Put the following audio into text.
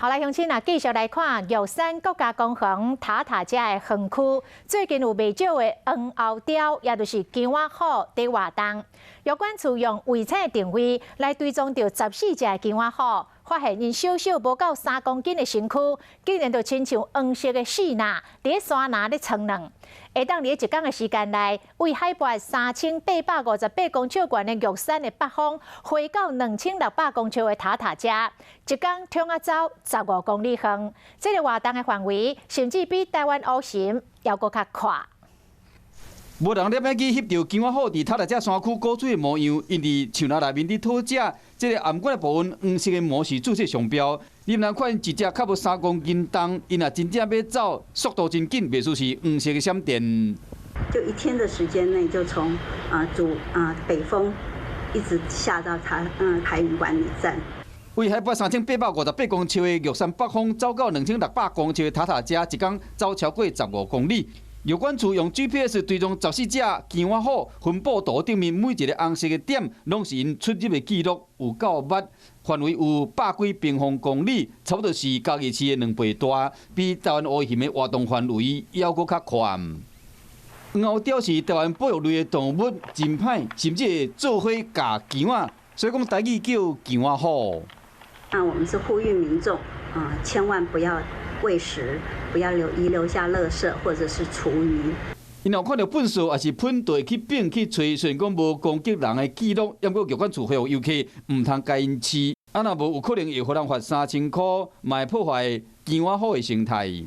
好來，鄉親啊，繼續來看玉山國家公園塔塔遮的園區，最近有袂少的黃喉貂，也就是姜仔虎佇活動。藥管處用衛星定位來追蹤著14隻姜仔虎，發現𪜶小小無夠3公斤的身軀，竟然就親像黃色的爍爁，佇山林咧藏卵。會當佇一工的時間內，為海拔3858公尺懸的玉山的北峰，飛到2600公尺的塔塔遮，一工衝啊走15公里遠。這個活動的範圍，甚至比台灣烏鶘猶閣較闊。無人攝影機翕著姜仔虎佇塔塔遮山區古錐的模樣，𪜶佇樹林內面佇討食，這个頷頸的部分黃色的毛是註冊商標。你毋通看𪜶一隻較無3公斤重，𪜶若真正欲走，速度真緊，袂輸是黃色的閃電。就一天的時間內，就從啊主啊北峰一直下到它排雲管理站。為海拔3858公尺的玉山北峰，走到2600公尺的塔塔遮，一工走超過15公里。藥管處用 GPS 追蹤14隻姜仔虎，分佈圖頂面每一個紅色的點，攏是𪜶出入的記錄，有夠密，範圍有百幾平方公里，差不多是嘉義市的2倍大，比台灣烏鴟的活動範圍猶閣較寬。黃喉貂是台灣保育類的動物，真歹，甚至會做伙咬姜仔，所以講台語叫姜仔虎。那我們是呼籲民眾啊，千萬不要餵食，不要遺留下垃圾或者是廚餘。𪜶若看著糞埽抑是噴就會去反去揣，雖然講無攻擊人的記錄，毋過藥管處呼籲遊客毋通共𪜶飼，啊若無有可能會予人罰3000箍，嘛會破壞姜仔虎的生態。